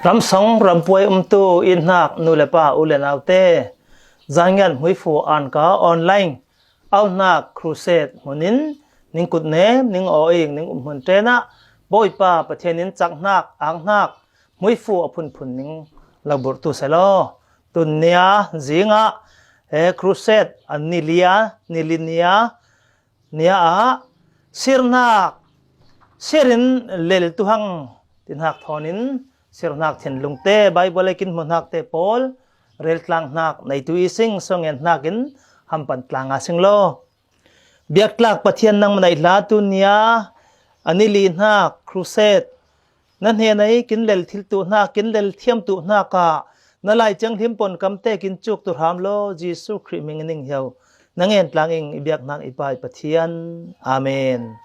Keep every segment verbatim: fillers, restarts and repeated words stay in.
Ramsong rampuai umtu i hnak nu le pa u le naute, zangian hmuifu anka online auhnak crusade hmunin ning kut nem, ning aw ing, ning umhmun ṭenah Bawipa Pathian in cak hnak, ang hnak, hmuifu a phunphun ning lo burhtu selaw. Tun nia zingah he crusade a ni lia, ni li nia, nia ah sirhnak, sirin lel tuhang tinhak thawnin sirhnak thinlungte, Baibal ekin hmuhnak te pawl, reltlang hnak neitu i sing, songen hnakin hampan tlanga sing law. Biaktlak Pathian nangmah naih hla, tu nia a ni li hnak crusade na hnenah i kin lel thiltu hnak, kin lel thiamtu hnakah na Lai Thianghlim pon kamte kin cuktu hram law, Jesuh Khrih hming in ning hiau. Na ngen tlang ing i biak hnak i Pa i Pathian. Amen.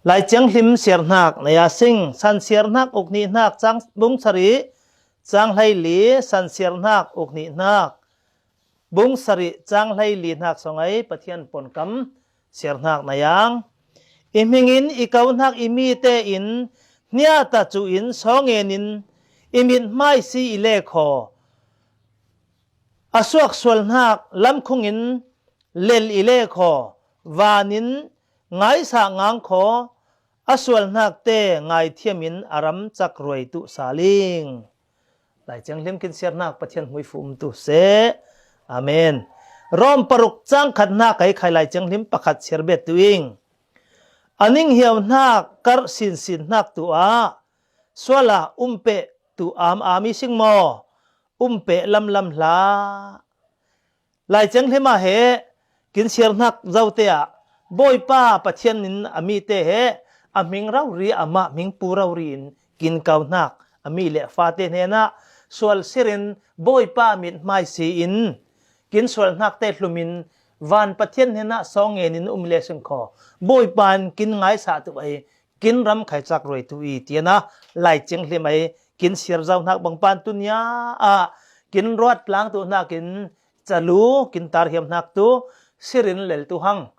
Lai Thianghlim siarhnak na ya sing, San siarhnak uk hnihhnak cang bung sarih, cang hleili, San siarhnak uk hnihhnak bung sarih, cang hleili hnak sawngai Pathian pawnkam siarhnak na yang. I hmingin i kohnak i mite in hniata cu in sawngen in i mithmai si i lekhaw, a suak sualhnak lamkhung in lel i lekhaw, van in ngaisa ngang khaw, a sualhnak te ngaithiam in a ram cak ruai tuh saling. Lai Thianghlim kin siarhnak Pathian hmuifu um tu seh. Amen. Rom paruk cang khat hnak kai khai Lai Thianghlim pakhat siar bet tu ing. A ninghiau hnak karh sinsin hnak tu ah sual ah um peh tu am am i sing maw? Um peh lamlam hlah. Lai Thianghlim ah he kin siarhnak zote ah Bawipa Pathian in a mite he a hming rori, amah hming pu rori in kin kohnak a mi le fate hnenah sual sir in Bawipa mithmai si in kin sualhnak te hlum in van Pathian hnenah sawngen in um le sing khaw, Bawipa in kin ngaisa tu ai, kin ram khai cak ruai tu i tiana Lai Thianghlim ai kin siar zohnak bang pan tunia ah kin ruat tlang tu hnakin calu kin tarhiam hnak tu sir in lel tu hang.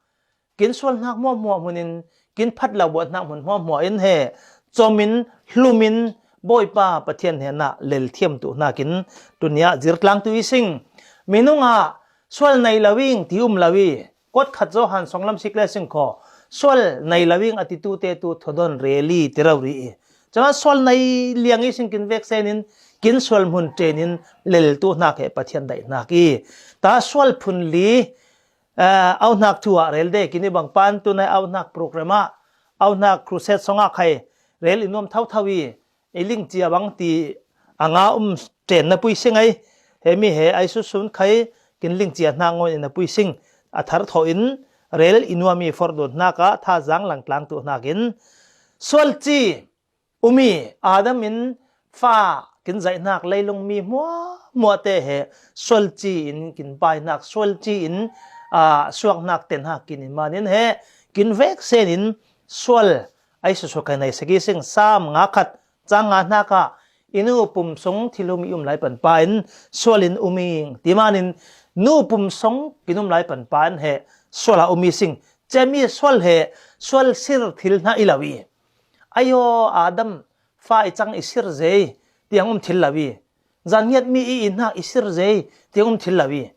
Kin sualhnak hmuahhmuah hmun in, kin phat lo buat hnak hmun hmuahhmuah in he com in, hlum in, Bawipa Pathian hnenah lel thiam tu hnakin tunia zir tlang tu i sing. Minung ah sual nei lo ing ti um lo i, kuat khat Johan songlam sik le sing khaw, sual nei lo ing a ti tu te tu thawdon reli ti rori i. Cuma sual nei liang i sing kin vek sen in, kin sual hmun ṭen in lel tu hnak he Pathian daih hnak i. Ta sual phun li, eh, auhnak thu ah rel de, kini bang pan tunai auhnak program ah, auhnak crusade song ah khai rel i nuam thotho i, i lingcia bang ti a nga um ṭen na pui sing ai, he mi he ai susun khai kin lingcia hnak ngawn in a pui sing a thar thaw in rel i nuam i forh dawt hnak ah tha zang lang tlang tu hnakin sual ci um i Adam in fa kin zaih hnak leilung mi hmuahhmuah te he sual ci in kin pai hnak, sual ci in, aa, suak hnak ten hnak kin i man in he kin vek sen in sual ai susu kai nai sagi sing Sam nga khat cang nga hnak ah i nu pum sung thil um i um lai pan pa in sual in um ing ti man in nu pum sung kin um lai pan pa in he sual a um i sing. Cemi sual he sual sir thil hna i lo i. Ayo, Adam fa i cang i sir zei tiang um thil lo i. Zan ngiat mi i i hnak i sir zei tiang um thil lo i.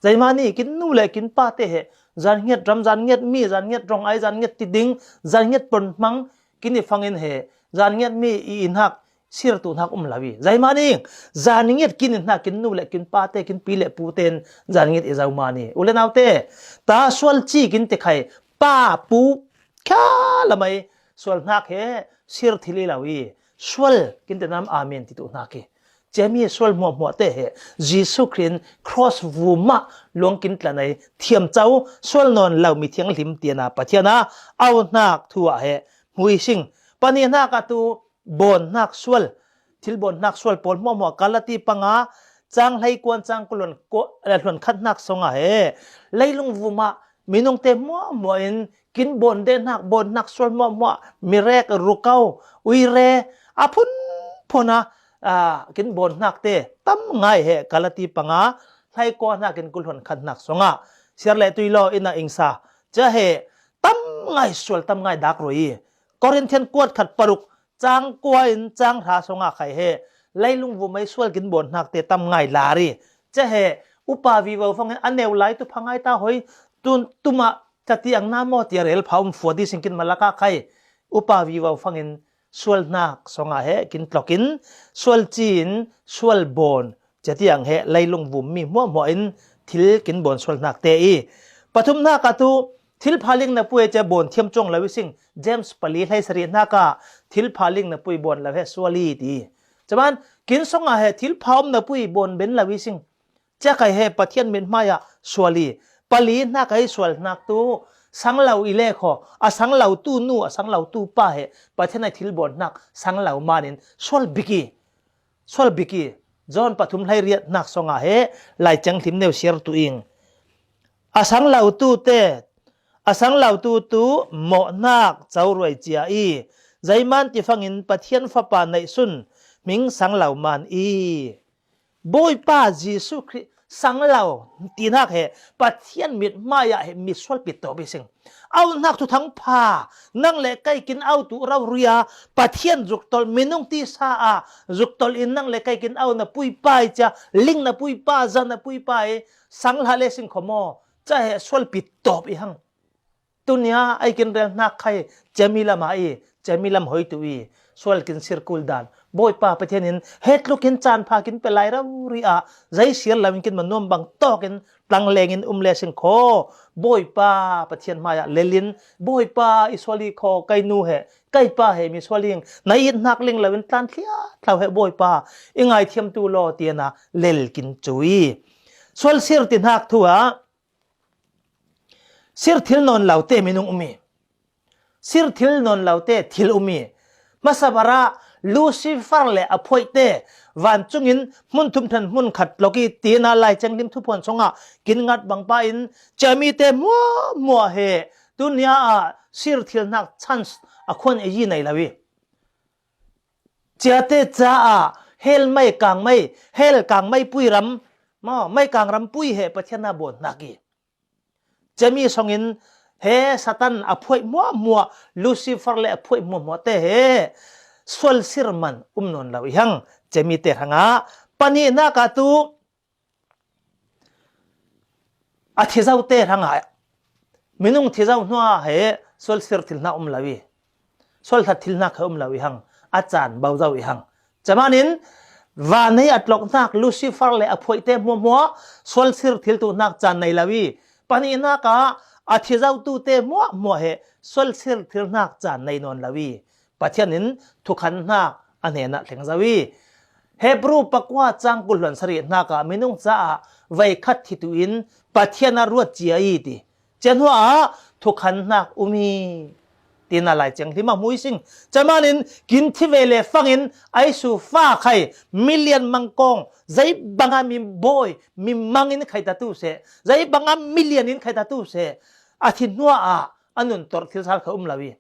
Zeimani kin nu le kin pa te he zan ngiat ram, zan ngiat mi, zan ngiat rong ai, zan ngiat tiding, zan ngiat pon hmang kin i fangin he zan ngiat mi i i hnak sir tu hnak um lo i. Zeimani zan ngiat kin i hnak kin nu le kin pa te, kin pi le pu ten zan ngiat i zo mani. U le nau te, ta sual ci kin te khai pa pu kha lamai sual hnak he sir thil i lo i, sual kin te nam amen ti tu hnak i. Cemi sual hmuahhmuah te he Jesuh Khrih in cross vumah luang kin tlanai thiam co sual nawn lo mi thianghlim tiana Pathian a auhnak thu ah he hmui sing. Pani hnak ah tu bawn hnak sual, thil bawn hnak sual pawl hmuahhmuah Galati panga cang hleikuan cang kuluan ko-, eh, hluan khat hnak song ah he leilung vumah minung te hmuahhmuah in kin bawn deh hnak, bawn hnak sual hmuahhmuah, mirek, rukau, uire, a phunphun a, aa, kin bawn hnak te tam ngai he Galati panga hleikua hnak in kul hluan khat hnak song ah siar le tui law in a ingsa cia he tam ngai sual tam ngai dak roi i. Korinthian kuat khat paruk cang kua in cang hra song ah khai he leilung vumai sual kin bawn hnak te tam ngai lari. Cia he upa vivo fangin a neu lai tu phangai ta hoi tun tuma catiang na maw tia rel pha um fuat i sing kin malaka khai upa vivo fangin sual hnak song ah he kin tlok in sual ci in sual bawn catiang he leilung vum mi hmuahhmuah in thil kin bawn sual hnak te i. Pathum hnak ah tu thil phaling na pui cia bawn thiam cuang lo i sing James pali hleisarih hnak ah thil phaling na pui bawn lo he sual i ti. Caman kin song ah he thil pha um na pui bawn ben lo i sing. Cia kai he Pathian mithmai ah sual i, pali hnak ah i sual hnak tu sang lo i le khaw, a sang lo tu nu, a sang lo tu pa he Pathian ai thil bawn hnak sang lo man in sual bik i, sual bik i. John pathum hleiriat hnak song ah he Lai Thianghlim neu siar tu ing. A sang lo tu te A sang lo tu tu mawhnak coruai cia i, zeiman ti fangin Pathian Fapa neihsun hming sang lo man i. Bawipa Jesuh Khrih sang lo tinak he Pathian mit hmaiah he misual pi tawp i sing. Auhnak thuthang pha, nang le kei kin au tu rauria, Pathian zuktol minung tisa a zuktol in nang le kei kin au na puipa i cia, ling na puipa, za na puipa i sang hlah le sing khomaw, ca he sual pi tawp i hang. Tunia ei kin rel hnak khai, ciami lam a i, ciami lam hoi tu i, sual kin sir kul dan. Bawipa Pathian in, het luk in caan pha kin pe lai rauria, zei siar lam in kin manuam bang tawk in, tlang leng in um le sing kho. Bawipa Pathian hmaiah lel in, Bawipa i sual i kho, kei nu he, kei pa he mi sual ing, na it hnak ling lo in tlan thliat thlau he Bawipa, i ngaithiam tu law tiana lel kin cu i. Sual sir ti hnak thu ah, sir thil nawn lo te minung um i, sir thil nawn lo te thil um i, hmasa bar ah Lucifer le a phuaihte vancung in hmun thum ṭhan hmun khat lawk i tina Lai Thianghlim Thuphuan sungah kin ngat bang pa in ciami te hmuahhmuah he tunia ah sir thil hnak chance a khuan e yi nei lo i, ciate caah hell mei kang mei, hell kang mei pui ram, maw, mei kang ram pui he Pathian a bawn hnak i, ciami song in he Satan a phuaih hmuahhmuah, Lucifer le a phuaih hmuahhmuah te he sual sir man um nawn lo i hang, ciami te hrangah. Pahnihnak ah tu a thizo te hrangah minung thizo hnuah he sual sir thil hnak um lo i, sual hlat thil hnak he um lo i hang, a caan bozo i hang. Camanin vanei a tlok hnak Lucifer le a phuaihte hmuahhmuah sual sir thil tu hnak caan nei lo i, pahnihnak ah a thizo tu te hmuahhmuah he sual sir thil hnak caan nei nawn lo i, Pathian in thukhan hnak a hnenah thleng zo i, Hebru pakua cang kul hluan sarih hnak ah minung caah veikhat thi tu in Pathian a ruat cia i ti. Cia hnuah ah thukhan hnak um i tina Lai Thianghlim ah hmu i sing. Camanin kin thi ve le fangin aisu fa khai million mangkawng, zei banga mi bawi, mi mang in khai ta tu seh, zei banga million in khai ta tu seh, a thi hnuah ah a nun torh thil sal kha um lo i.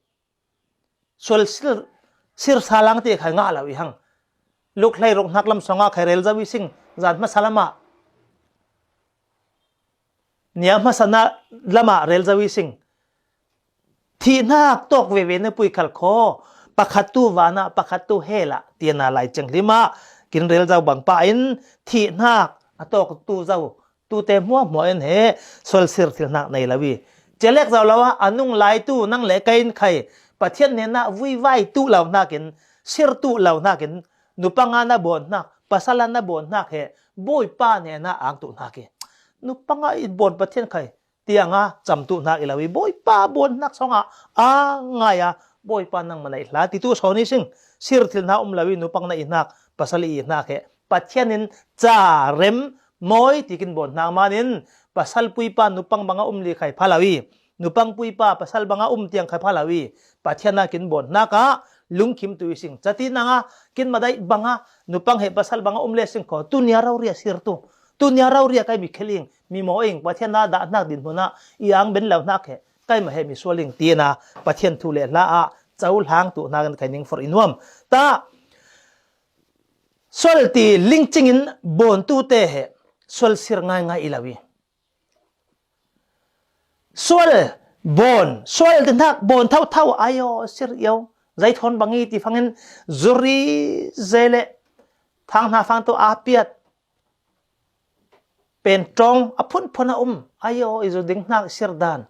Sual sir, sir salang te khai ngah lo i hang. Luk hlei ruk hnak lam songah khai rel zo i sing, zan hmasa lamah, nia hmasa na lamah rel zo i sing. Thihnak tawk veve na pui khal kho, pakhat tu vanah, pakhat tu hell ah, tiana Lai Thianghlim ah kin rel zo bang pa in thihnak a tawk tu zo, tute hmuahhmuah in he sual sir thil hnak nei lo i, celek zo lo ah a nung lai tu nang le kei in khai Pathian hnenah vuivai tu lo hnakin, sir tu lo hnakin, nupang a na bawn hnak, pasal a na bawn hnak he Bawipa hnenah ang tu hnak i, nupang a i bawn Pathian khai tiang a cam tu hnak i lo i, Bawipa bawn hnak songah a ngai a, Bawipa nangmah neih hlah ti tu sawn i sing. Sir thil hna um lo i, nupang na i hnak, pasal i hnak he Pathian in ca rem mawi tikin bawn hnak manin, pasal puipa nupang banga um li khai pha lo i, nupang puipa pasal banga um tiang khai pha lo i, Pathian a kin bawn hnak ah lungkim tu i sing. Cati nanga kin madaih banga nupang he pasal banga um le sing kho, tunia rauria sir tu, tunia rauria kai mi kheling, mi maw ing, Pathian a dah hnak din hmun ah i ang ben lo hnak he kai mah he mi sual ing tina Pathian thu le hla ah cohlang tu hnakin kai ning forh i nuam ta. Sual ti lingcing in bawn tu te he sual sir ngaingai i lo i, sual bawn, sual ti hnak bawn tho tho ayo sir io, zei thawn bang i ti fangin zuri zei le thang hna fang tu a piat pen ṭawng a phunphun a um ayo i zu ding hnak sir dan.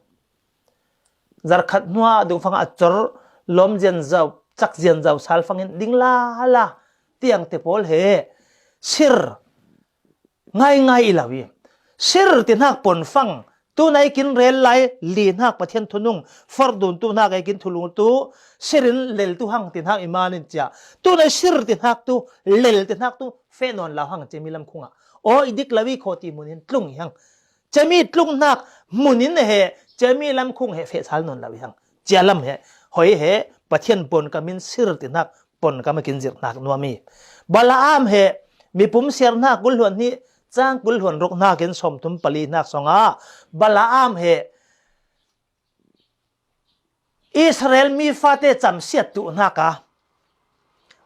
Zarkhat hnuah dungfang a cor lawm zian zau, cak zian zau sal fangin ding lala tiang te pawl he sir ngaingai i lo i, sir ti hnak pon fang, tunai kin rel lai li hnak Pathian thunung fordun tu hnak e kin thulung tu, sir in lel tu hang ti hnak i manin cia, tunai sir ti hnak tu, lel ti hnak tu feh nawn lo hang cia mi lam khungah, aw i dik lo i kho ti mun in tlung i hang. Ciami tlung hnak hmun in he, ciami lam khung he feh sal nawn lo i hang. Cia lam he, hoi he, Pathian pon kam in sir ti hnak pon kam a kin zirh hnak nuam i. Balaam he, mipum siar hnak kul hluan hnih, cang kul hluan ruk hnakin sawmthum pali hnak songah, Balaam he, Israel mi fate camsiat tuh hnaka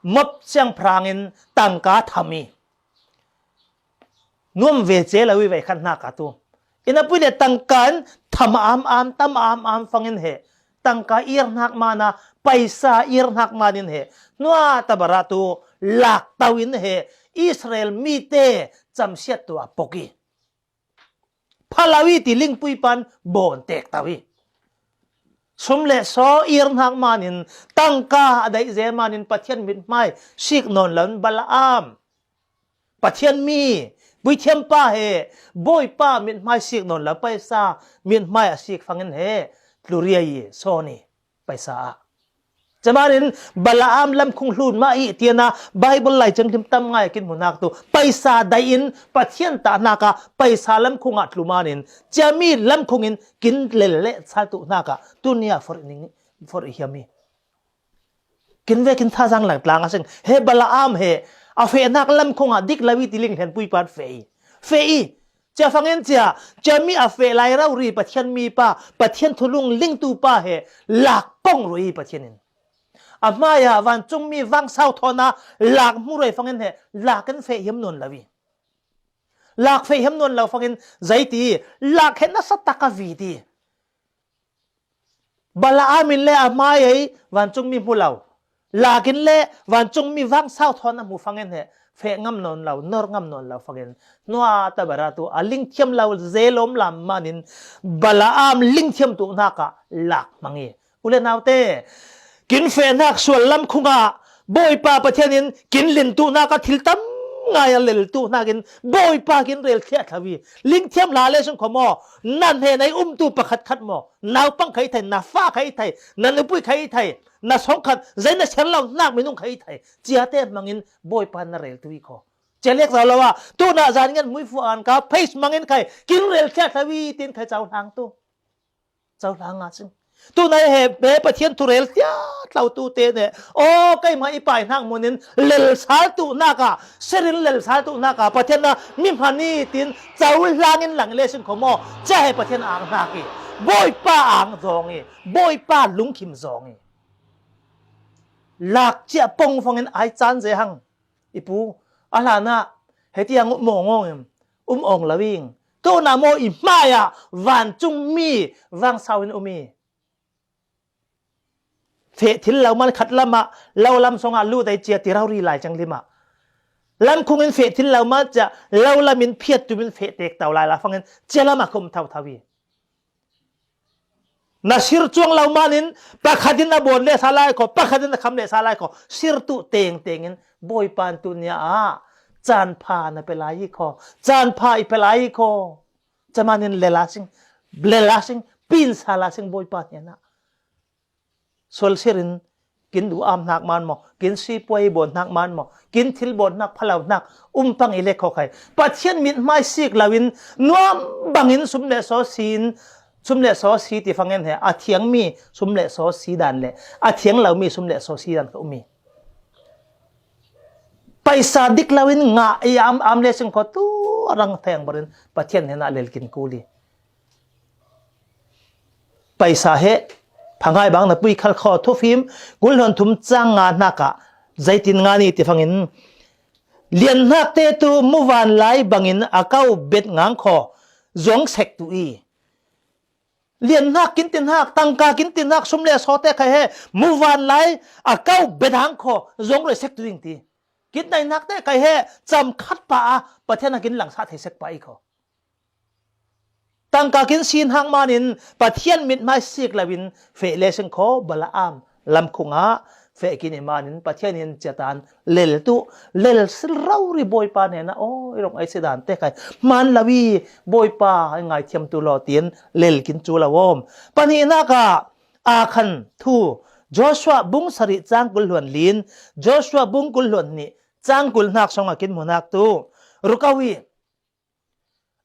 Moab siangpahrangin tangka tham i nuam ve ce lo i veikhat hnaka tu ina pui le tangka in tham am am tam am am fangin he tangka ir hnak mana paisa ir hnak manin he hnua tabara tu lak tau in he Israel mite camsiat tuh a pok i pha lo i ti lingpui pan bawn tek tau i sum le saw ir hnak manin tangka a daih ze manin Pathian mithmai sik nawn lo in Balaam Pathian mi puithiam pa he Bawipa mithmai sik nawn lo paisa mithmai a sik fangin he tluria i sawn i paisa ah Camanin Balaam lamkhung hlun mah i tiana Bible lai cenglim tam ngai kin hmuhnak tu paisa dai in Pathian tahnak ah paisa lamkhung ah tlumanin ciami lamkhung in kin lel le sal tuhnaka tunia forh ning forh i hiam i kin ve kin thazang lang tlang a sing he Balaam he a fehnak lamkhung ah dik lo i ti ling hlen puipan feh i feh i cia fangin cia ciami a feh lai rau ri Pathian mi pa Pathian thulung lingtu pa he lak pong rui Pathian in a hmaiah vancungmi vangsau thawn a lak hmu rei fangin he lak in feh hiam nawn lo i lak feh hiam nawn lo fangin zei ti lak he nasa tak a vi ti Balaam in le a hmai ei vancungmi hmu lo lak in le vancungmi vangsau thawn a hmu fangin he feh ngam nawn lo nor ngam nawn lo fangin hnua tabara tu a lingthiam lo zelawm lam manin Balaam lingthiam tuhnaka lak hmang i Ule naute kin fehnak sual lamkhung ah Bawipa Pathian in kin len tuhnaka thil tam ngai a lel tuhnakin Bawipa kin rel thliah thlo i lingthiam hla le sung kho maw nan he nei umtu pakhat khat maw naupang kha i thei na fa kha i thei na nupui kha i thei na song khat zei na ser lo hnak minung kha i thei ciate hmangin Bawipa na rel tu i kho cia lek zau lo ah tunah zan ngan hmui fu an ka phei hmangin khai kin rel thliah thlo i tin khai cau hlang tu Cohlang a sing. Tunai he he Pathian thurel tiat lo tu te ne aw keimah i pai hnak munin lel sal tuhnaka serin lel sal tuhnaka Pathian a mi hmani tin cohlang in lang le sing kho maw cia he Pathian ang hnak i Bawipa ang zawng i Bawipa lungkhim zawng i lak cia pong fangin ai caan ze hang. I pu a hlanah hetiang um awng awng in um awng lo ing tunah maw i hmaiah vancungmi vangsau in um i feh thil lo man khat lamah lo lam songah lut ai cia ti rori lai cang limah lamkhung in feh thil lo man cia lo lam in phiat tum in feh tek tau lai la fangin cia lamah ka um thau thau i Na sir cuang lo manin pakhat in a bawn leh sa lai kho, pakhat in a kham leh sa lai kho, sir tuh teng tengin Bawipa in tunia ah caan pha na pe lai i kho, caan pha i pe lai i kho. Camanin lela sing, lela sing, pin sa la sing Bawipa hnenah. Sual sirin kin duam hnak man maw, kin sipuai bawn hnak man maw, kin thil bawn hnak phalo hnak um pang i lek khawkhai. Pathian mithmai sik loin nuam bangin sum le saw sin, sum le saw si ti fangin he a thiangmi sum le saw si dan le a thiang lomi sum le saw si dan ka um i. Paisa dik loin ngah i am am le sing kho tu a rang theng barin Pathian hnenah lel kin kul i. Paisa he phangai bang na pui khal kho thufim kul hon thum cang nga hnakah zeitin nga ni ti fangin lian hnak te tu muvan lai bangin a kau bet ngang kho zong sek tu i. Lian hnak kin tin hnak, tangka kin tin hnak, sum le saw te khai he muvan lai a kau bet hang kho zong rei sek tu ding ti. Kin nai hnak te khai he cam khat pa a Pathian a kin langsa thei sek pa i kho. Tangka kin sin hang manin Pathian mithmai sik loin feh le sing kho Balaam lamkhung ah feh kin i manin Pathian in ciatan lel tuh lel sil rori Bawipa hnenah aw i rong ai si dan te khai hman lo i Bawipa i ngaithiam tu law tiin lel kin cu lo awm. Pahnih hnak ah Akhan thu Joshua bung sarih cang kul hluan lin Joshua bung kul hluan hnih cang kul hnak song a kin hmu hnak tu ruk au i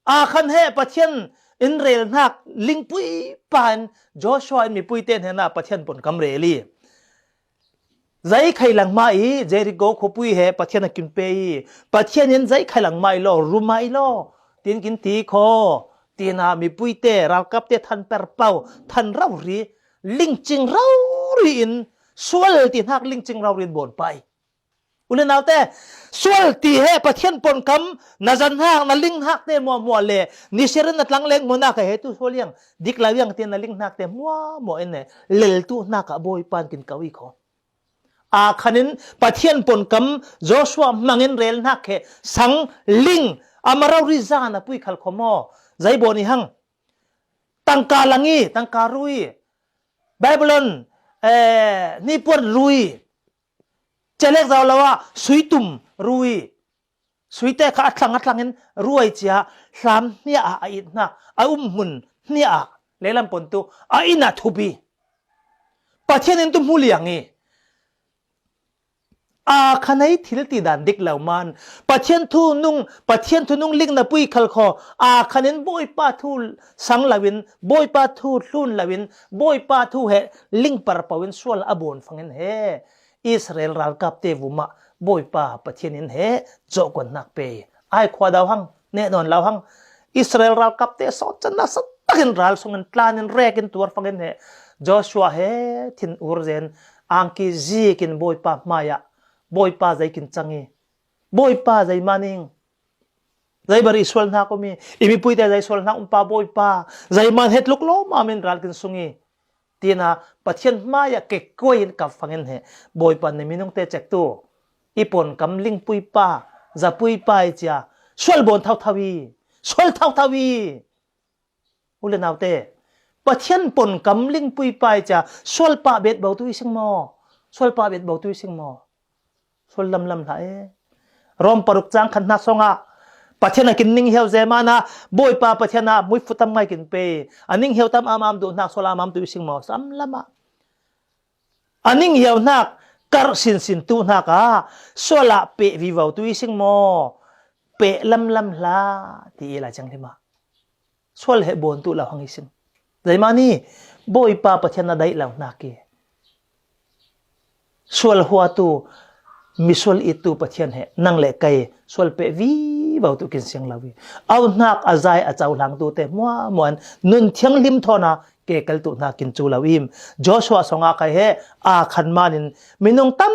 Akhan he Pathian in rel hnak lingpui pan Joshua in mipui te hnenah Pathian pon kam rel i zei khai langmah i Jericho khuapui he Pathian a kin pe i Pathian in zei khai langmah i law rumah i law tin kin ti kho tina mipui te ralkap te than per pau than rau ri lingcing rori in, sual ti hnak lingcing rori in bawn pah i. U le naute, sual ti he Pathian pawnkam na zan hnak, na ling hnak te muahmuah le, nisirin na tlang leng mawnak he tu sual iang, dik lo iang tiang na ling hnak te muahmuah in he, leltu hnak ah Bawipa in kin ko i kho. Aa khan in Pathian pawnkam Joshua hmangin rel hnak he sang ling, ama rori zan a pui khal kho maw? Zei bawn i hang? Tangka lang i, tangka ru i, Babylon, eh, nipuan ru i, celek zau lo ah suitum ru i, suite kha a tlang a tlangin ruai cia, hlam hnia ah a it hna, a umhmun hnia ah, leilam pon tu a inn ah thupi. Pathian in tu hmu liang i, aa khan ei thil ti dan dik lo man, Pathian thu nung, Pathian thu nung ling na pui khal kho, aa khan in Bawipa thu sang loin, Bawipa thu hlun loin, Bawipa thu he ling parpau in sual a bawn fangin he Israel ralkap te vumah Bawipa Pathian in he cawhkuan hnak pe. Ai khua dau hang, neh nawn lo hang. Israel ralkap te sawt can na sat takin ral sungin tlan in rek in tuar fangin he Joshua he thin ur zen angki zik in Bawipa hmai ah Bawipa zei kin cang i, Bawipa zei man ing, zei bar i sual hnak um i, i mipui te zei sual hnak um pa Bawipa, zei man het luk lo ma min ral kin sung i, tina Pathian hmai ah kekkuai in kap fangin he Bawipa na minung te cek tu i pawnkam lingpui pa, zapui pa i cia, sual bawn thauthau i, sual thauthau i. U le naute, Pathian pawnkam lingpui pa i cia, sual pah bet bo tu i sing maw? Sual pah bet bo tu i sing maw? Sual lamlam hlah e. Rom paruk cang khat hnak sawngah Pathian a kin ning hiau ze mana, Bawipa Pathian a muifu tam ngai kin pe. A ning hiau tam am am duh hnak sual am am tu i sing maw? Sam lamah. A ning hiau hnak karh sinsin tu hnak ah sual ah peh vivo tu i sing maw? Peh lamlam hlah ti i Lai Thianghlim ah. Sual he bawn tu lo hang i sing. Zeimani Bawipa Pathian na daih lo hnak i, sual hua tu, misual it tu Pathian he nang le kei sual peh vivo tu kin siang lo i, au hnak a zai a cohlang tu te hmuahmuah in nun thianghlim thawn a ke kal tu hnak kin cu lo i, Joshua sawngah kai he aa khan man in minung tam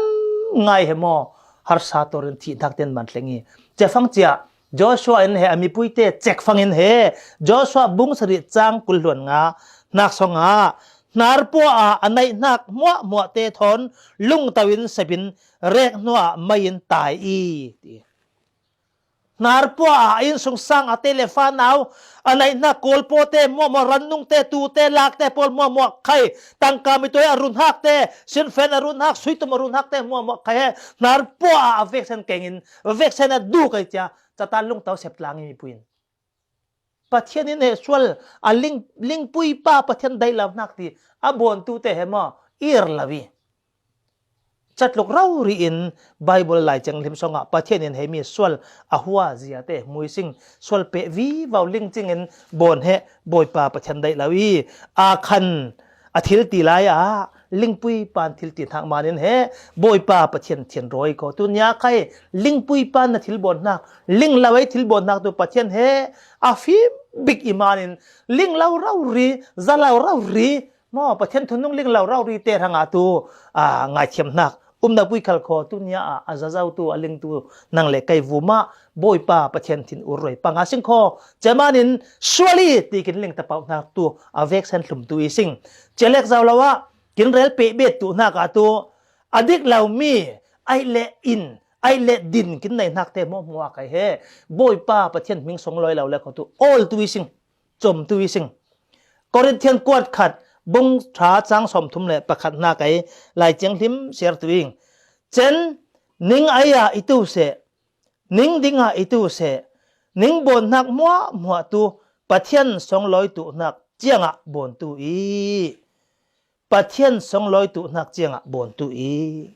ngai he maw, harsa tawr in thih hnak ten man thleng i, cefang cia Joshua in he a mipui te cek fangin he Joshua bung sarih cang kul hluan nga hnak sawngah hnar pua ah a naih hnak hmuahmuah te thawn lungto in sep in rek hnuah mei in tai i ti. Hnar pua ah a innsungsang a te le fanau a naih hnak kawlpaw te hmuahmuah, rannung te, tu te, lak te pawl hmuahmuah khai, tangka mituai a run hak te, sinfen a run hak, suitum a run hak te hmuahmuah khai he hnar pua ah a veksen kengin veksen a duk ai cia catan lungto sep tlang i mipui in. Pathian in he sual a ling, lingpui pa Pathian daih lo hnak ti a bawn tu te he maw, ir lo i. Catluk rori in Bible Lai Thianghlim sawngah Pathian in he mi sual a hua zia te hmui sing, sual peh vivo ling cing in bawn he Bawipa Pathian daih lo i, aa khan a thil ti lai ah lingpui pan thil ti hnak man in he Bawipa Pathian thian rawi ko. Tu nia khai lingpui pan na thil bawn hnak, ling lo ei thil bawn hnak tu Pathian he a fim bik i man in ling lo rori, za lo rori, maw, Pathian thunung ling lo rori te hrangah tu, aa, ngaithiam hnak um na pui khal kho. Tu nia ah a zazo tu a ling tu nang le kei vumah Bawipa Pathian thin ur roi panga sing kho. Ceman in sual i tikin ling tapau hnak tu a veksen hlum tu i sing. Celek zau lo ah kin rel peh bet tu hnak ah tu a dik lo mi ai le in, ai le din kin nei hnak te hmuahmuah kai he Bawipa Pathian hming song lawi lo le kho tu awl tu i sing. Cawm tu i sing. Korinthian kuat khat bung ṭha cang sawmthum le pakhat hna kai Lai Thianghlim siar tu ing. Cen ning ai ah i tu seh, ning ding ah i tu seh, ning bawn hnak hmuahhmuah tu Pathian songlawi tu hnak ciangah bawn tu i. Pathian songlawi tu hnak ciangah bawn tu i.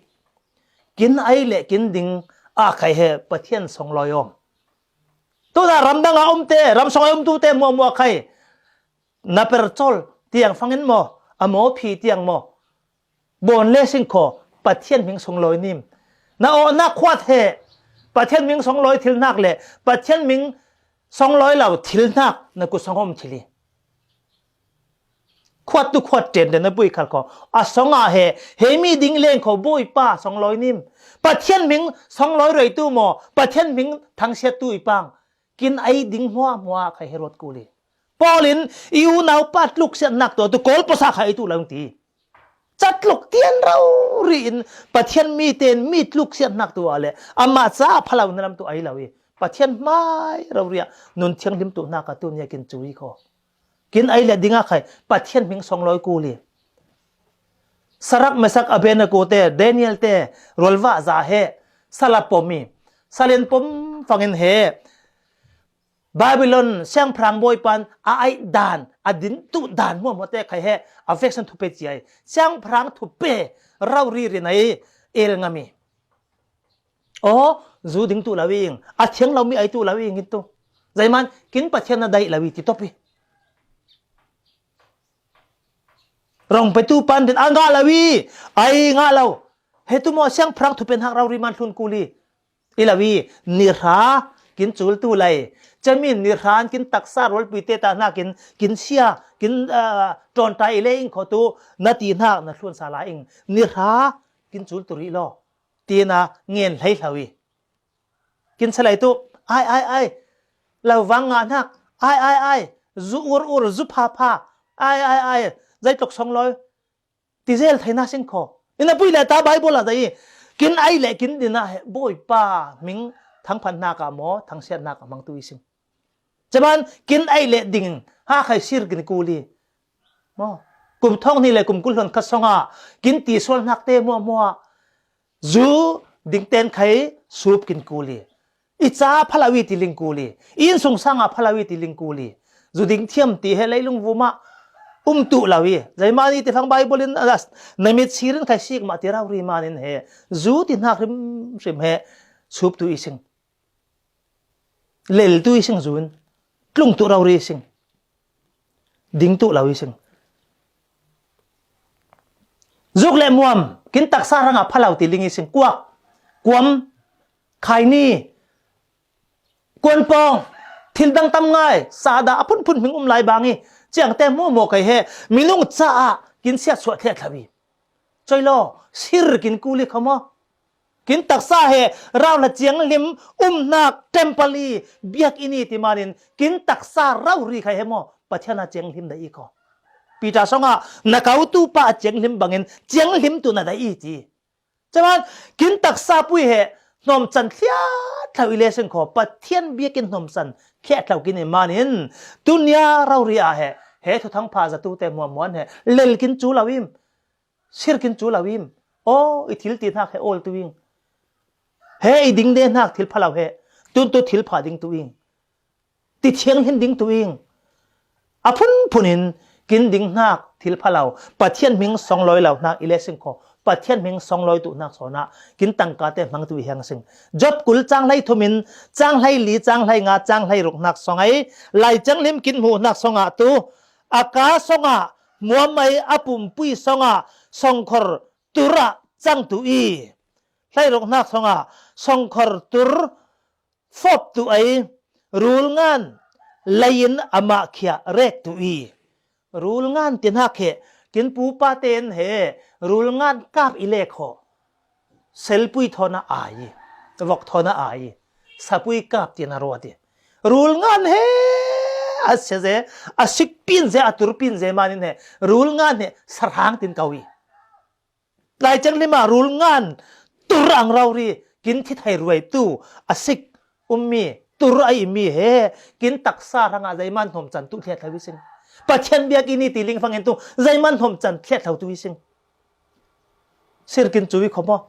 Kin ai le kin ding ah khai he Pathian songlawi awm. Tuna ramdang a umte, ramsong a umtute muahmuah khai. Na per cawl tiang fangin maw, a mawphi tiang maw, bawn le sing kho, Pathian hming songlawi nim. Na awhnak khuat he Pathian hming songlawi thil hnak le Pathian hming songlawi lo thil hnak na kut song om thil i. Khuat tu khuat ten den a bui khal kho. A song a he, he mi ding leng kho bui pa song loi nim. Pathian ming song loi roi tu mo, Pathian ming thang siat tu i pang. Kin ai ding hmua hmua khai Herod kuli. Paul in i u nau pa tluk siat nak tu, tu kol posa khai tu lang ti. Catluk tian rau ri in Pathian mi ten mi tluk siat nak tu a le. Ama ca phalau na lam tu ai lau i. Pathian mai rau ria nun thiang lim tu nak a tu nia kin chui kho. Kin ai le dinga khai, Pathian hming song loi kuli. Sarak Mesak Abednego te, Daniel te, rualva za he, sala pom i. Salen pom fangin he, Babylon, siangphrang boi pan, a ai dan, a din tu dan, mua mua te khai he, a veksan thupe ciai. Siangphrang thupe, rau ri ri nai, el ngami. O, zu ding tu lawing, a thiang lo mi ai tu lawing in tu. Zaiman, kin Pathian na dai lawi ti topi. Rong pe tu pan din a nga lawi, ai nga lo. He tu mo siangphrang thupen hak rau ri man hlun kuli. I lawi, ni hra, kin cul tu lai. Chamin ni hran kin taksa rol pui te ta hna kin, kin sia, kin, ah, ton ta i le ing kho tu, na ti hnak, na hlun sa la ing. Ni hra, kin cul tu ri lo. Tina ngen hlei hlau i. Kin salai tu, ai, ai, ai, lo vang ngah hnak, ai, ai, ai, zu ur ur, zu pha pha, ai, ai, ai, zai tlok song loi, ti zel thei na sing kho. Ina pui le ta Bible a zai, kin ai le kin dina he, boi pa, ming thang phan hnak a maw, thang siat hnak a mang tu i sing. Caman, kin ai le ding, ha khai sir kin kuli. Maw, kum thong ni le kum kul hlon khat song a, kin ti sual hnak te mua mua. Zu ding ten khai sup kin kuli. I ca phalawi ti ling kuli. I insung sanga phalawi ti ling kuli. Zu ding thiam ti he leilung vuma um tu lawi. Zaimani ti fang Bible in alas. Na mit sirin khai sik ma ti rau ri manin he. Zu ti hnak rim rim he. Sup tu i sing. Lel tu i sing zun. Tlung tu rau ri sing. Ding tu lo i sing. Zuk le muam, kin taksa ranga phalau ti ling i sing. Kuak, kuam, khaini, kuanpawng, thil dang tam ngai, sada a phunphun hming um lai bang i, ciangte hmuahmuah kai he, minung caah kin siatsuah thliahthlau i. Coi law, sir kin kul i kha maw? Kin taksa he rauhla cianghlim umnak temple i biak i ni ti manin kin taksa rauhri khai he maw? Pathian a cianghlim dai i kho. Peter songah na kautu pa a cianghlim bangin cianghlim tu na dai i ti. Caman kin taksa pui he hnawmcan thliahthlau i le sing kho. Pathian biakin hnawmcan thliahthlau kin i manin tunia rauhri ah he, he thuthang pha zatute hmuahmuah he lel kin cu lo im. Sir kin cu lo im. Aw, i thil ti hnak he awl tu ing. He i ding de hnak thil phalau he. Tun tu thil pha ding tu ing. Ti thianghlim ding tu ing. A phunphun in kin ding hnak thil phalau. Pathian hming songlawi lo hnak i le sing kho. Pathian hming songlawi tu hnak sawnah kin tangka te hmang tu i hiang sing. Job kul cang hlei thum in cang hlei li, cang hlei nga, cang hlei ruk hnak song ai. Lai cang lim kin hmuh hnak songah tu. A ka songah muam ai a pumpui songah songkhor tur ah cang tu i. Hleiruk hnak songah songkhor tur fop tu ai. Rulngan lei in amah khiah rek tu i. Rulngan ti hnak he kin pupa tein he rulngan kap i lek haw. Selpui thawn a ai i, vok thawn a ai i, sapui kap tian a ruat i. Rulngan he a sia ze, a sik pin ze, a tur pin ze manin he rulngan he sarhang tin kau i. Laicang lima rulngan tur ang rauhri kin thi thei ruai tu a sik ummi tur a imi he kin taksa hrangah zeiman hnawmcan tu thliahthlau i sing. Pathian biak i ni ti lingfangin tu zeiman hnawmcan thliahthlau tu i sing. Sir kin cu i kho maw?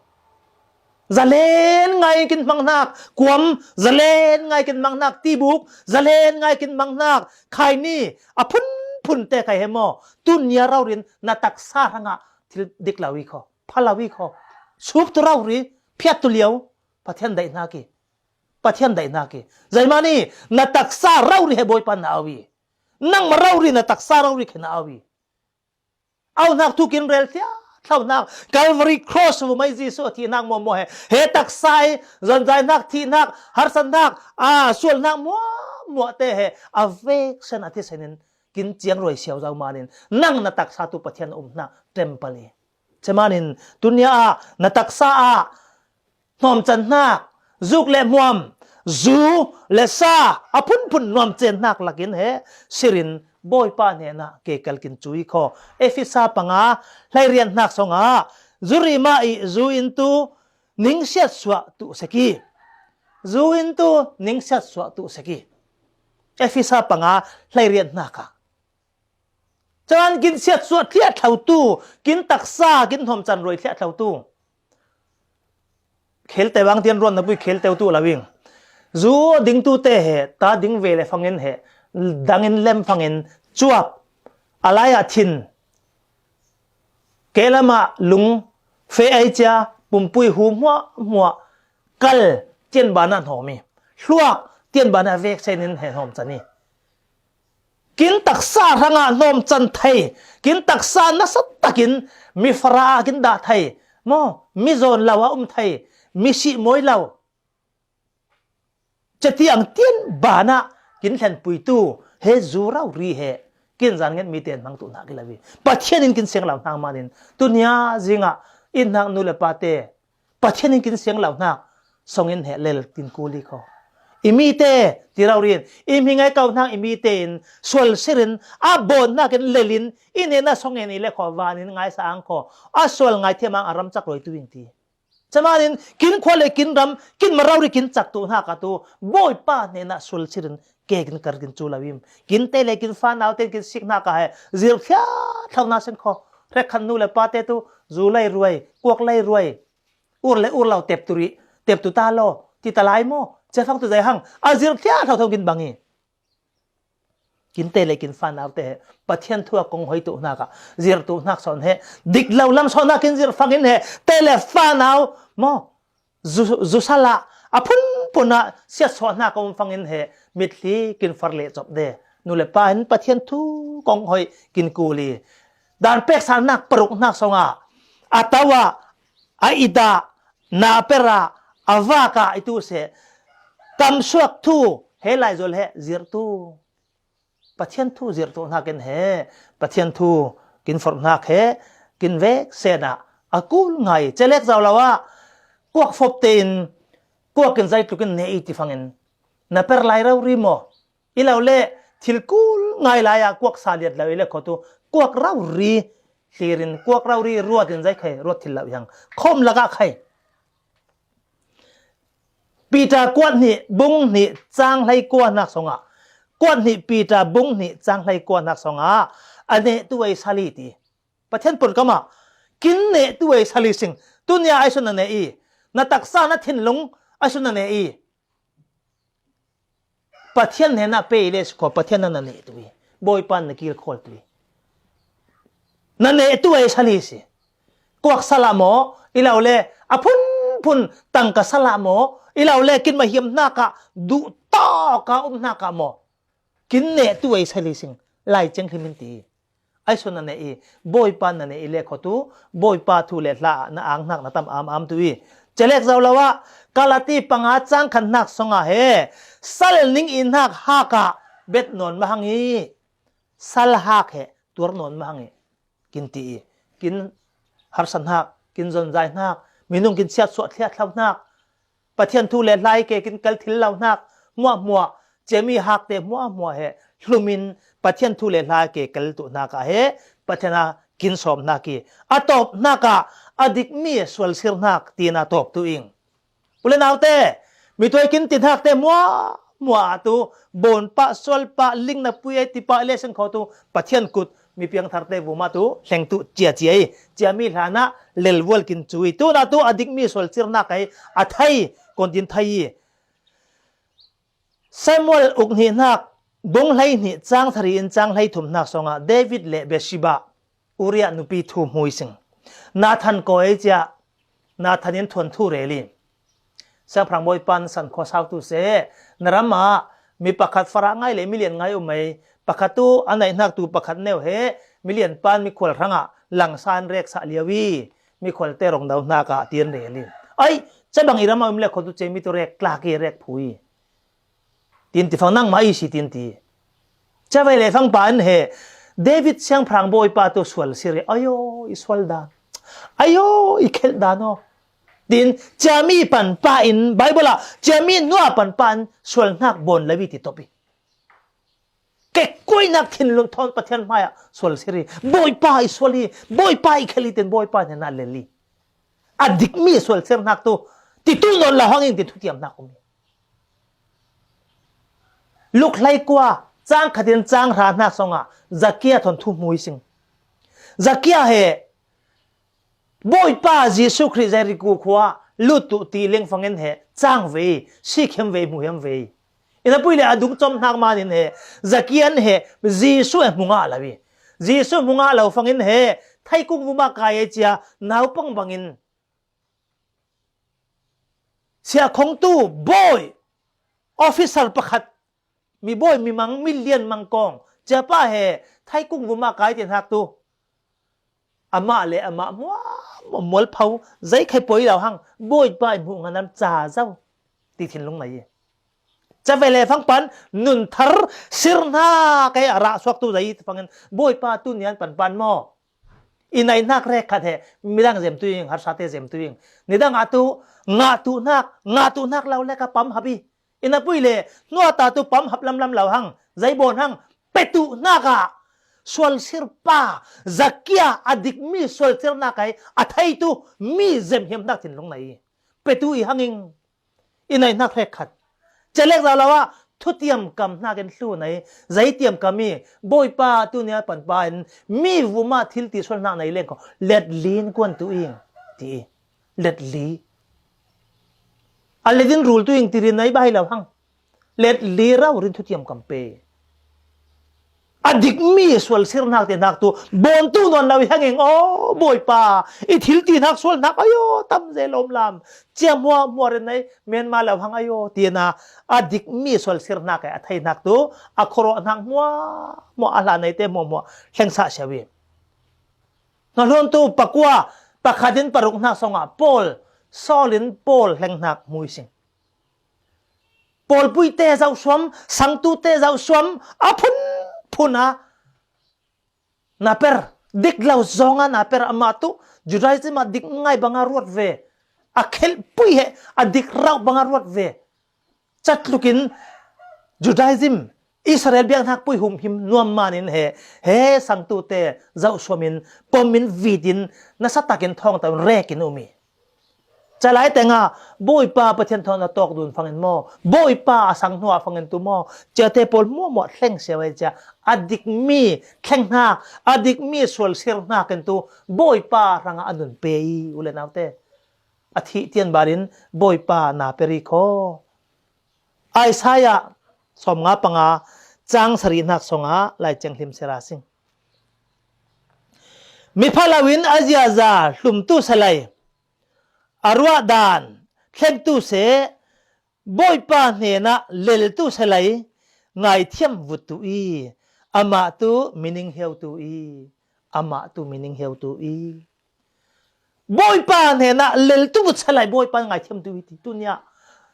Zalen ngai kin hmang hnak, kuam zalen ngai kin hmang hnak, tibuk zalen ngai kin hmang hnak, khaini a phunphun te khai he maw? Tun nia rauhrin na taksa hrangah thil dik lo i kho, pha lo i kho. Sup tu rauhri, phiat tu lio, Pathian daih hnak i, Pathian daih hnak i. Zeimani na taksa rauhri he Bawipa na au i. Nangmah rauhri na taksa rauhri khe na au i. Au hnak thu kin rel thliahthlau hnak, Calvary Cross vumai Jesuh a thih hnak muahmuah he, he taksa i, zonzai hnak, thih hnak, harsat hnak, a sual hnak muahmuah te he, a veksen a thisen in kin ciangruai siau zo manin nang na taksa tu Pathian a umna temple hi. Cemanin tunia ah na taksa ah hnawmcan hnak, zuk le hmuam, zu le sa a phunphun nuam cen hnak lakin he sirin Bawipa hnenah ke kal kin cui kho. Efesa panga hleiriat hnak songah zuri mah i zu in tu ningsiat suah tu seki. Zu in tu ningsiat suah tu seki. Efesa panga hleiriat hnak ah Caan kin siatsuah thliahthlo tu, kin taksa, kin hnawmcan ruai thliahthlo tu. Khelte vang tian ruan na pui khelte tu lo ing. Zu ding tu te he, ta ding ve le fangin he, dangin lem fangin cuap, a lai ah thin, kelamah lung, fe ai cia, pumpui hu hmuah hmuah, kal, tian banah hnawm i. Hluak, tian banah vek senin he hnawm can i. Kin taksa hrangah hnawm can thei, kin taksa nasa takin mi fara ah kin dah thei, maw, mi zawn lo ah um thei, mi sih mawi lo. Catiang tian banah kin thlenpui tu he zu rori he kin zan nget mi ten hmang tu hna ki lo i. Pathian in kin siang lo hna manin tunia zingah in hnak nu le pa te Pathian in kin siang lo hnak songin he lel kin kul i kho. I mi te ti rori in, i mi ngai ko hnak i mi te in sual sirin a bawn hnak in lel in i hnenah song in i le kho, van in ngai sa ang kho, a sual ngai thiam ang a ram cak roi tu in ti. Camanin kin khua le kin ram, kin ma rori kin cak tu hnak a tu Bawipa hnenah sual sirin ke kin kar kin cu lo im. Kin te le kin fa nau ten kin sik hnak a he zir thliah thlo hna sin kho. Hrekkhan nu le pa te tu zu lei ruai, kuak lei ruai, ur le ur lo tep tu rih, tep tu ta lo, ti ta lai maw? Cefang tu zei hang, a zir thliah thlo thong kin bang i. Kin te le kin fa nau te he, Pathian thu a kong hoi tu hnak ah, zir tu hnak sawn he, dik lo lam sawn ah kin zir fangin he, te le fa nau maw? Zu, zu sal ah, a phunphun ah siatsuah hnak a um fangin he, mitthli kin far le cop de. Nu le pa in Pathian thu kong hoi kin kul i. Dan pek sa hnak paruk hnak song ah, a tau ah, a it ah, na per ah, a vak ah i tu seh, kamsuak thu he lai zol he zir tu. Pathian thu zir tu hnak in he, Pathian thu kin forh hnak he, kin vek sen ah, a kul ngai, celek zau lo ah, kuak fop tein, kuak in zai tluk in ne i ti fangin, na per lai rori maw? I lo le, thil kul ngai lai ah kuak sa liat lo i le kho tu, kuak rori thlir in, kuak rori ruat in zai khai, ruat thil lo i hang. Khawm lak ah khai. Peter kuat hnih, bung hnih, cang hlei kua hnak song ah, kuat hnih Peter bung hnih, cang hlei kua hnak song ah, a neh tu ei sal i ti. Pathian pawlkam ah, kin neh tu ei sal i sing. Tunia ai sun na neh i, na taksa na thinlung ai sun na neh i. Pathian hnenah pe i le si kho, Pathian na na neh tu i. Bawipa na kil khawl tu i. Na neh tu ei sal i si. Kuak sal ah maw, i lo le, a phunphun tangka sal ah maw, i lo le, kin mahiam hnak ah, duh tawk ah um hnak ah maw, kin neh tu ei sal i sing, Lai Thianghlim in ti. Ai sun na neh i, Bawipa na neh i le kho tu, Bawipa thu le hla ah na ang hnak na tam am am tu i. Celek zau lo ah, Galati panga cang khan hnak song ah he, sal ning i hnak hak ah bet nawn ma hang i. Sal hak he tuar nawn ma hang i. Kin ti i. Kin harsa hnak, kin zonzai hnak, minung kin siatsuah thliah thlo hnak, Pathian thu le hla i ke kin kal thil lo hnak, hmuahhmuah, ciami hak te hmuahhmuah he, hlum in Pathian thu le hla i ke kal tu hnak ah he, Pathian a kin sawm hnak i. A tawp hnak ah, a dikmi sual sir hnak, ti na tawp tu ing. U le naute, mithuai kin ti hnak te hmuahhmuah ah tu, bawn pah, sual pah, ling na pui ei ti pah le seng kho tu, Pathian kut, mi piangthar te vum ah tu, hleng tu, cia cia i, ciami hlan ah, lel vual kin cu i, tu na tu, a dikmi sual sir hnak ei, a thei, kon din thei i. Samuel uk hnih hnak, bung hlei hnih, cang thari in cang hlei thum hnak song ah, David le Bathsheba, Uriah nupi thu hmui sing. Nathan kawi cia, Nathan in thuanthu rel i. Siangpahrang Bawipa in san khua sau tu seh, na ram ah mi pakhat farah ngai le milian ngai um ei, pakhat tu a naih hnak tu pakhat neu he, milian pan mikhual hrangah langsa in rek sah lio i, mikhual te rong do hnak ah ti in rel i. Ai, cabang i ram ah um le kho tu cemi tu rek tlak i rek phu i. Tin ti fang nangmah i si tin ti. Chavei le fangpa in he David siangpahrang Bawipa tu sual sir i, ayo, i sual dan, ayo, i khelh dan aw, tin ciami panpa in Bible ah ciami nua panpa in sual hnak bawn lo i ti top i. Kekkuainak thinlung thawn Pathian hmaiah sual sir i, Bawipa i sual i, Bawipa i khelh i, tin Bawipa hnenah lel i. A dikmi sual sir hnak tu titu nawn lo hang in ti thutiam hnak um i. Luk hlei kua cang khatin cang hra hnak songah Zakia thawn thu hmu i sing. Zakia he Bawipa Jesuh Khrih Jericho khua lut tu ti leng fangin he cang ve, sikhiam ve, hmuhiam ve. Ina pui le a dungcom hnak manin he Zakia he Jesuh he hmu ngah lo i, Jesuh hmu ngah lo fangin he theikung vuma kai e cia naupang bangin siakhongtu bawi officer pakhat, mi bawi, mi mang, mi lian mang kong ciapa he theikung vuma kai ti hnak tu amah le amah mual, mualpho zei khai poi lo hang Bawipa i hmuh ngan an ca zo ti thinlung nei i. Chavei le fangpan nun thar sir hna kei a rah suak tu zei fangin Bawipa tu nian panpan maw? I naihnak hrekkhat he midang zem tu ing, harsate zem tu ing. Nidang ah tu ngah tu hnak, ngah tu hnak lo le ka pam hap i. Ina pui le hnuata tu pam hap lamlam lo hang, zei bawn hang, petu hnak ah sual sir pa Zakia a dikmi sual sir hnak ai a thei tu mi zem hiam hnak thinlung nei i. Petu i hang ing. I naihnak hrekkhat. Celek za lo ah thutiam kam hnak in hlu nei, zei tiam kam i, Bawipa tu nia panpa in mi vuma thil ti sual hnak nei leng ko let lin kuan tu ing ti i. Let li. A let in rul tu ing ti rin nei bai lo hang. Let li rau rin thutiam kam pe. A dikmi sual sir hnak te hnak tu bawn tu nawn lo i hang ing, aw Bawipa, i thil ti hnak sual hnak ayo tam ze lawm lam, cia hmuah hmuah rin nei menma lo hang ayo, tiana a dikmi sual sir hnak e a thei hnak tu a khoroh hnak hmuah hmuah a hla nei te hmuah hmuah hleng sah sia i. Hnaluan tu pakua, pakhat in paruk hnak songah Paul, Saul in Paul hleng hnak hmu i sing. Pawlpui te zohsuam, sangtu te zohsuam, a phunphun a na per, dik lo zong a na per, amah tu Judaism a dik ngai bang a ruat ve, a khelhpui he a dik rauh bang a ruat ve. Catlukin Judaism, Israel biaknak pui humhim nuam manin he, he sangtu te zohsuam in, pom in, vit in, nasa takin thawngta in rek in um i. Calai tengah Bawipa Pathian thawn a tawk dun fangin maw, Bawipa a sang hnuah fangin tu maw, ciate pawl hmuahhmuah thleng sia ve cia, a dikmi thleng hnak, a dikmi sual sir hnak in tu Bawipa hrangah a nun pe i, u le naute. A thih tian balin Bawipa na pe ri kho. Isaiah sawmnga panga cang sarih hnak songah Lai Ciang hlim sira sing. Mipha loin a ziaza hlumtu salai, a ruah dan thlengtu seh, Bawipa hnenah leltu salai, ngaithiam vuttu i, amah tu mining heutu i, amah tu mining heutu i. Bawipa hnenah leltu vut salai, Bawipa ngaithiamtu i ti. Tunia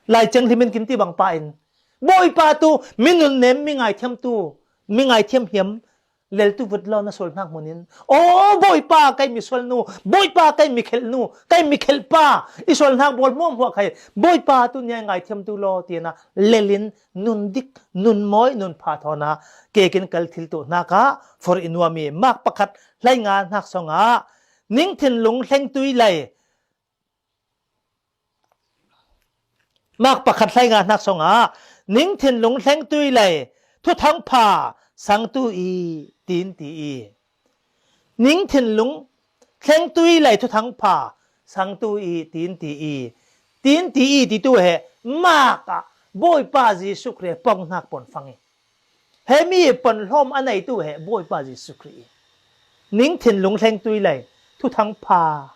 Lai Ciang hlim in kin ti bang pa in, Bawipa tu mi nunnem, mi ngaithiamtu, mi ngaithiam hiam, leltu vut law na sual hnak hmun in, aw Bawipa, kei mi sual nu, Bawipa, kei mi khelh nu, kei mi khelh pa, i sual hnak bawl hmuahhmuah khai, Bawipa tu nia ngaithiamtu law, tiana lel in nun dik, nun mawi, nun pha thawn a kekin kal thil tuh hnak ah forh i nuam i. Mak pakhat hleinga hnak songah ning thinlung thlengtu i lei, Mak pakhat hleinga hnak songah ning thinlung thlengtu i lei, thuthang pha sangtu i, tin ti i. Ning thinlung thlengtu i lei, thuthang pha sangtu i, tin ti i. Tin ti i titu he Mak ah Bawipa Jesuh Khrih pong hnak pawn fang i. He mi pon hlawm a neitu he Bawipa Jesuh Khrih i. Ning thinlung thlengtu i lei, thuthang pha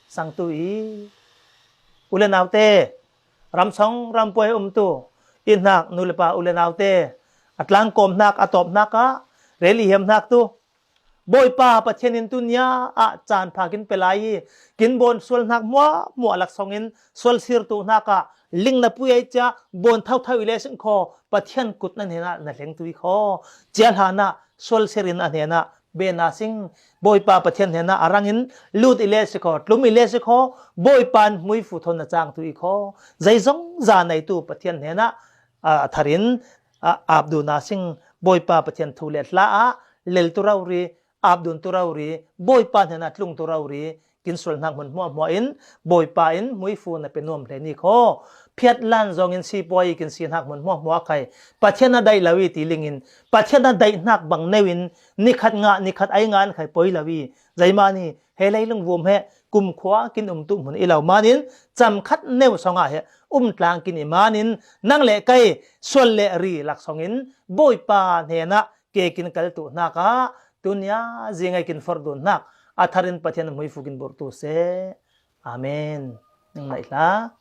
sangtu i. U le naute, ramsong rampuai umtu i hnak nu le pa, u le naute, a tlangkawm hnak, a tawp hnak ah rel i hiam hnak tu Bawipa Pathian in tunia ah caan pha kin pe lai i, kin bawn sual hnak hmuahhmuah laksawng in sual sir tuh hnak ah Ling na pui ai cia, bawn thauthau i le sing khaw, Pathian kut na hnenah na hleng tu i khaw. Cia hlanah, sual serin a hnenah, bena sing, Bawipa Pathian hnenah a rangin, lut i le si khaw, tlum i le si khaw, Bawipa in hmuifu thawn na cang tu i khaw. Zeizong za neitu Pathian hnenah, a, a tharin, a, apduna sing, Bawipa Pathian thu le hla ah, lel tu rori, apdun tu rori, Bawipa hnenah tlung tu rori, kin sual hnak hmun hmuahhmuah in, Bawipa in hmuifu na pe nuam hle ni khaw. Phiat lan zongin sipuai i kin si hnak hmun hmuahhmuah khai, Pathian a daih lo i ti lingin, Pathian a daih hnak bang neu in, nikhat ngah, nikhat ai ngah an khai poi lo i, zeimani, he leilung vum he, kumkhua kin um tu hmun i lo manin, cam khat neu songah he, um tlang kin i manin, nang le kai, sual le ri lak songin, Bawipa hnenah, ke kin kal tu hnak ah, tunia zingai kin forh dun hnak, a tharin Pathian hmuifu kin burh tu seh. Amen. Ning naih hla.